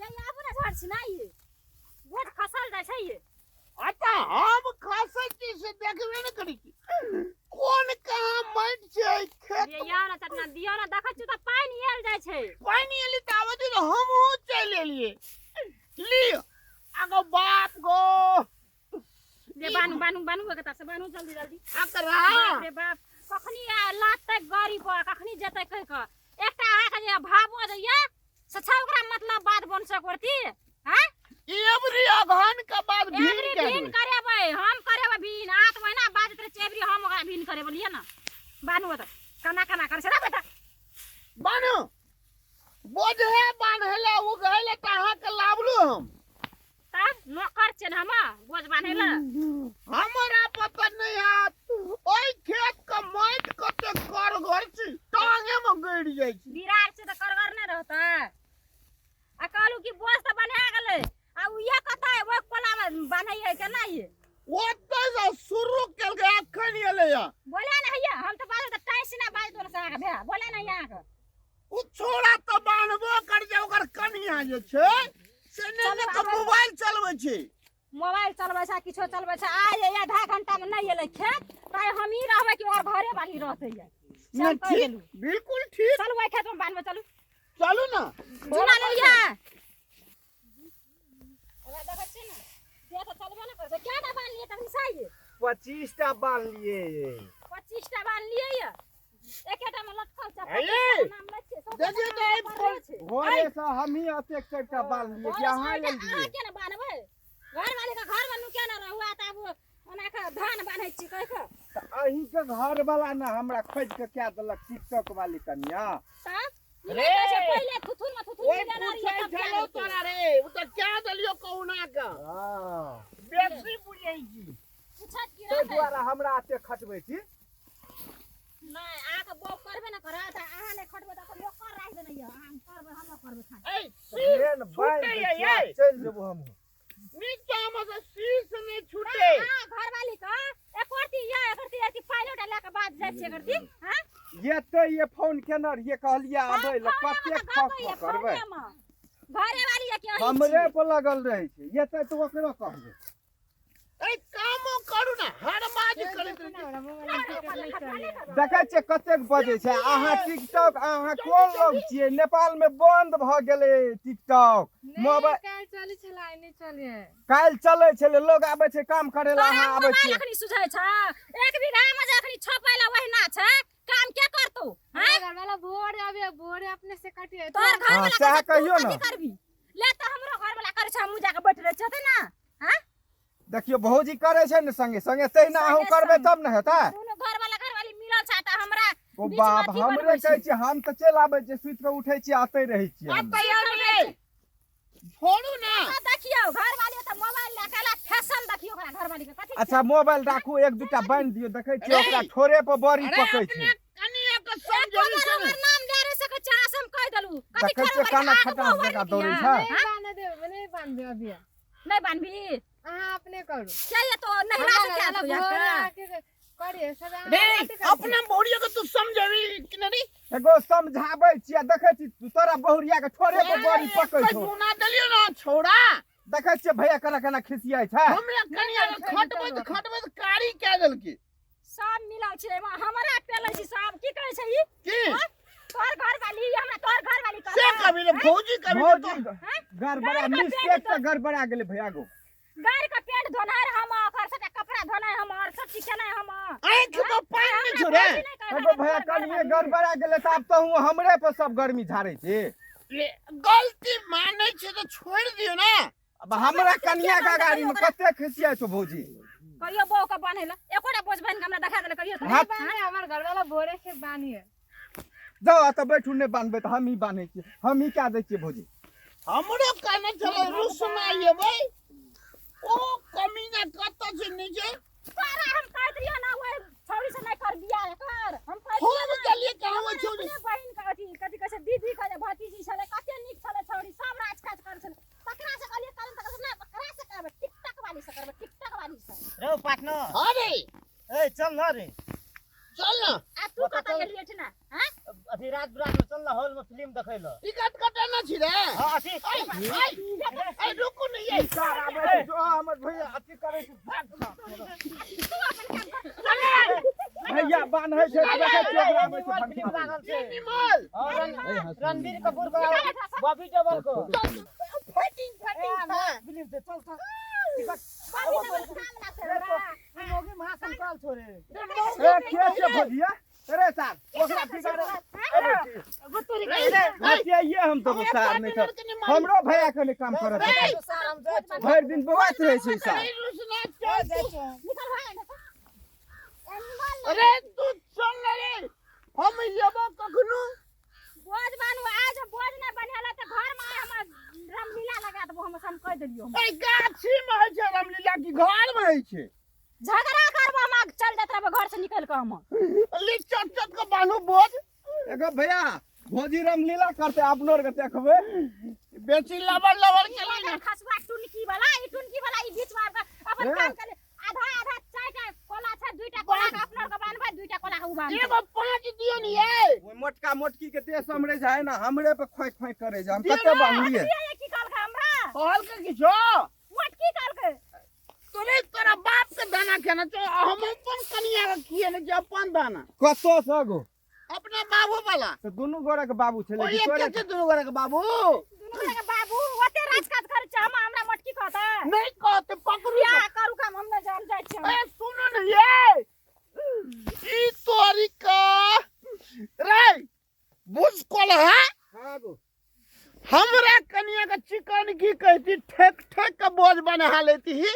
ये आबू ने घर छी ना ये बोझ खसल जाइ छै ये। आ तऽ हम खसै छी से देखबे ने करै छी, कोन कहाँ माटि छै खेत। ये या ना चटना दियो ना, देखै छी तऽ पानि आयल जाइ छै। पानि एली तऽ आबै तऽ हमहूँ चलि एलियै। लिअ आगो बाप गो। जे बानू बानू बानू के से बानू जल्दी जल्दी। अकरा बाप रे बाप, कखनी आ लातै गाड़ी पर कखनी जेतै कहि कऽ। एकटा अहाँके जे भावो जे ये से छै ओकरा मतलब बात बन सकरती। हैं एवरी अगहन के बाद भीन एवरी के भीन करेबै, हम करेबै भीन। आ तऽ ओहिना बाजैत रहै छै एवरी, हम ओकरा भीन करेबै। लिअ ना बानू तऽ केना केना करै छै रे बेटा। बानू बोझे बान्हले उगहले तऽ अहाँके लाबलू हम। तब नौकर छियै ने हम बोझ बान्है लए। हमरा पता नहि हैत ओहि खेत के माटि कते करगर छै, टांगे में गड़ि जाइ छै। बिरार छै तऽ करगर नहि रहतै। आ कहलू कि बोझ तऽ बन्हा गेलै, आ उ ये कतऽ है? ओहि कोला मे बान्हैयै केना ये? ओतऽ से शुरू केलकै अखन एलैया। बोले ने हैया, हम तऽ बाजब तऽ टाइस ना बाजि तोरा से अहाँके भए बोले ने हैया अहाँके। ओ छोड़ा तऽ बान्हबो कर जे ओकर कनिया जे छै से नहि चलू ने तऽ आबै। मोबाइल चलबै छै। मोबाइल चलबै छै, किछो चलबै छै। आइ आधा घंटा मे नहि एलै खेत तऽ आइ हमही रहबै कि ओकर घरे वाली रहतै ये? से नहि हम कहि ठीक देलहुँ। बिल्कुल ठीक। चलू ओहि खेत मे बान्हबै, चलू। चलू ने। चूना लेलियै? ओकरा देखै छियै ने, से तऽ चलबे ने करै छै। कएटा बान्हलियै तखन सही? 25 टा बान्हलियै। 25 टा बान्हलियै ये? एकेटा मे लटकल छै। हे 25 टा नाम लै छियै, सौंसे देखियौ तऽ नाम एहि पढ़ले छै। भोरे से हमही एतेक चारिटा बान्हलियै कि भोरे से अहाँ अहाँ एलियै? केना बान्हबै? घरवाली के घर मे नुके ने रहुआ तऽ आब ओना के धान बान्है छी कहि कऽ। तऽ अहींके घर वाला ने हमरा खोजि कऽ कए देलक टिकटॉक वाली कनिया। तब ई रे! नहि कहै छै पहिले थुथुन मे थुथुन ओहि मिलेने रहियै पूछै तब क्या छलौ देलकै? तोरा रे, ओ तऽ कए देलियौ कहुना के। हँ बेसी बुझै छी। पूछत की ताहि रहतै? दुआरे हमरा एते खटबै छी। नहि, अहाँके बौक करबे ने करत। अहाँ नहि खटबै तऽ अपन नौकर राखि देने यऽ। अहाँ करबै, हम करबै खाली। ऐ शीश मेन बान्हि छूटै दै यै छियै आ यै चलि जेबो हमहूँ। नीचा मे से शीश नहि छूटे। अहाँ घरवाली के एकरती या एकरती एकरती पाइलोट लए के बाद जाइ छियै एकरती। हँ एते ये फोन केने रहियै, कहलियै आबै लए, कतेक फक फक करबै? घरे वाली के अहीं हमरे छियै। पर लगल रहै छै। एते तऽ ओकरो कहबै। ऐ कामो करू ने, हर बाज करैत रहै छी। देखै छियै कतेक बजै छै। अहाँ टिकटॉक, अहाँ कोन लोग छियै? नेपाल मे बंद भऽ गेलै टिकटॉक मोबाइल। काल्हि चलै छलै, आइ नहि चलै। काल्हि चलै छलै। लोग आबै छै काम करै लए, तोरा अहाँ आबै मोबाइल छियै। अखनी सुझै छ? एक बीघा मे जे अखनी छपै ला ओहिना छै, काम के करतौ? हैं घर वाला भोरे अबे, भोरे अपने से कटिए। तोहर घर हँ, वाला सएह कहै छै, तू कहियौ कथी ने। करबी? ले तऽ हमरो घर वाला करै छै, हमहूँ जाके बैठ रहै छियै ने। हैं देखियौ भौजी करै छै ने संगे संगे, तहिना अहूँ संगे करबै संग। तब ने हेतै। दुनू घर वाला घर वाली मिलल छै तऽ हमरा ओ बीच मे बाप अथी हमरे बनबै कहै छै। छियै, हम तऽ चलि आबै छियै, सुति कऽ उठै छियै, आते रहै छियै हम। अतै आबि रे, छोड़ू ने। तऽ देखियौ घरवाली तऽ मोबाइल लए कऽ फैशन देखियौ ओकरा घरवाली के कथी। अच्छा मोबाइल राखू, एक दूटा बान्हि दियौ, देखै छियै रे! ओकरा ठोरे पर बड़ी अरे पकै छै। अपने कनिया के एको समझेली बार से हमर नाम लए रहे सकै छै, अहाँ से हम कहि देलहुँ। कथी देखै छियै ठोरे काना बड़ी खटास आग बहु जकाँ बड़ी दौड़ै निकलिया? छै। नहि हाँ? बान्ह देब, नहि बान्हबे अभी। नहि बान्हबी? अहाँ अपने करू। क्या ये तो नहिरा से क्या हमरा तू भोरे यार? आके करिए सब अहाँ रे कथी करै छियै? अपना बहुरिया के तू समझेबी कि नहीं? एगो समझाबै छियै, देखै छी तोरा बहुरिया के ठोरे पर बड़ी पकै छौ। सुना देलियो ना छोड़ा। देखै छियै भैया केना केना खिसियाइ छै। हमरा कनिया के खटबैत खटबैत कारी कए देलकी। सब मिलल छै एमे, हमरा पेलै छी सब। की कहै छै ई? की? तोहर घर वाली हमरा तोहर घर वाली से कभी रे भौजी कभी रे भौजी तो गड़बड़ा गाड़ी का मिस्टेक पेट से गड़बड़ा गेलै भैया गो। गाड़ी का पेंट धोनाय हम, ओकर सबटा कपड़ा धोनाय हम, और सब चीज केनाय हम। आँख में पानि नहि छौ रे। एगो भैया कनिये गड़बड़ा गेलै तऽ आब तहूँ हमरे पर सब गर्मी झाड़ै छी। ले, गलती मानै छै तऽ छोड़ि दियौ ने। अब हमरा कनिया के गाड़ी में कते खिसियाइ छौ भौजी? कहियो बहू के बान्है लए एकोटा बोझ बान्हि के हमरा देखा देले कहियो तऽ। हाथ बान्हे, हमर घरवाला भोरे से बान्हिए। जाउ एतऽ बैठू, नहि बान्हबै तऽ हमही बान्है छियै, हमही कए दै छियै भौजी। हमरो कहने छलै रुसना एबै, ओ कमीना कतऽ छै नीचे। तोरा हम कहैत रहियो ना ओहि छौड़ी से नहि कर बियाह कर। हम कहैत हम रहियो ना, गेलियै कहाँ हमर ओहि छौड़ी? अपने बहिन के अथी कथी कहै छै दीदी के जे भतीजी छलै, कते नीक छलै छौड़ी, सब राज काज करै छलै। तकरा से कहलियै करन तऽ कहलकै नहि तकरा से करबै, टिकटक वाली से करबै, टिकटक वाली से। रौ पार्टनर। हाँ रे। ए चल ना रे। चल ना। आ तू कतऽ गेलियै ठिना? हैं? अथी रात बिरात में चल ना हॉल में फिल्म देखै ल। टिकट कटेने छी रे। हां अथी ऐ ऐ ऐ रुकू ने ये। सार आबै छै, जो हमर भैया अथी करै छै, भाग तू अपन काम कर। भैया बान्है छै तऽ देखै छियै ओकरा आबै छै फिल्म भगवान। लागल छै। निमल। हां, रणबीर कपूर को बॉबी देओल को फाइटिंग फाइटिंग था। फिल्म से चल चल। बाबी सब काम ना छै हमरा। मोगी महासंकाल छोरे। ए के छै भौजिया? रे सार ओकरा बिगाड़े। हटियाइए हम तो सार नहि तऽ हमरो भैया कने काम करत भरि दिन बौआइत रहै छै सार। निकल भाई एने से। एनिमल। अरे तू चल ना रे, हम जेबो कखनो। बोझ बान्हू आज बोझ नहि बन्हेला तऽ घर में आइ हमर रामलीला लगा देबो हम हम कहि देलियो। ए गाछी में होइ छै रामलीला की घर में होइ छै? झगड़ा करबो हम चल जात रहबो घर से निकल के हम। ली चट चट के बान्हू बोझ। एगो भैया भौजी रामलीला करते अपनो आर के देखबै। बेसी लबर लबर केलै ने। खसुआ टुनकी वाला ई टुनकी वाला ई बीच में आबि कऽ अपन काम करे। आधा आधा चारिटा कोला छै, दुईटा कोला के अपना के बान्हबै, दुईटा कोला के उ बान्हबै। एगो 5 दियौ ने ये। ओइ मोटका मोटकी के देह समरे जाइ ने हमरे पे खोइ खोइ करे जाइ। हम कते बान्हलियै? ये की कहलकै हमरा? कहलकै किछो? मोटकी कहलकै। तोरे तोरा बाप के दाना खेना छौ, हम अपन कनिया के खिएने छियै अपन दाना। कतौ सँ गो? अपना बाबू वाला। तऽ दुनू गोरे के बाबू छलै ओ कि एके तोरे? छै दुनू गोरे के बाबू। दुनू गोरे के बाबू ओते राज काज करै छै, हम हमरा मोटकी कहतै? नहि कहतै, पकड़ू। बियाह करू काम हम नहि जान जाइ छियै। ए सुनू ने ये, ई तोरी का रे बुझ कोल है। हाँ गो। हमरा कनिया के चिकन की कहती ठेक ठेक के बोझ बना लेती ही,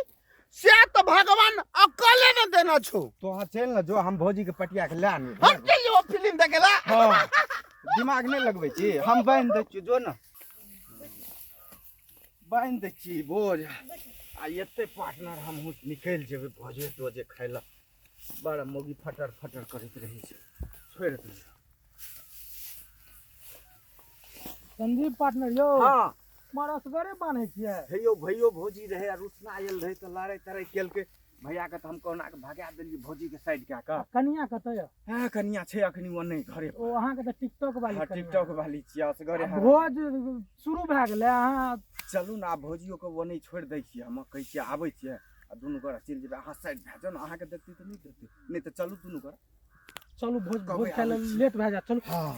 से तो भगवान अकले न देना छो। तो हाँ चल न जो हम भौजी के पटिया के ले आनू। हम चल जेबो फिल्म देखेला। हाँ दिमाग नहीं लगबै छी, हम बान्हि दै छी जो न बान्हि दै छी बोझ। आ एते पार्टनर हमहूँ निकलि जेबै भोजे तोजे खाय लए। बड़ा मौगी फटर फटर करैत रहै छै, छोड़ि दियौ। संजीव पार्टनर यौ। हाँ मरसगरे बान्है छियै? हेयौ भैयो भौजी रहै आ रुसना आयल रहै तऽ लड़ाइ तड़ाइ केलकै। भैया के तऽ हम कहुना के भगा देलियै भौजी के साइड कए कऽ। कनिया कतऽ यऽ? हँ कनिया छै अखनी ओन्ने घरे। ओ अहाँके तऽ टिकटॉक वाली। हाँ टिकटॉक वाली छियै असगरे। आ भोज शुरू भए गेलै अहाँ चलू ने आब भौजियो के ओन्ने छोड़ि दै छियै। हम कहै छियै आबै छियै आ दुनू गोरा चलि जेबै। अहाँ साइड भए जाउ ने, अहाँके देखतै तऽ नहि देखतै, नहि तऽ चलू दुनू गोरा चलू भोज कबै भोज खाय लए आबै छी। लेट भए जायत चलू। हाँ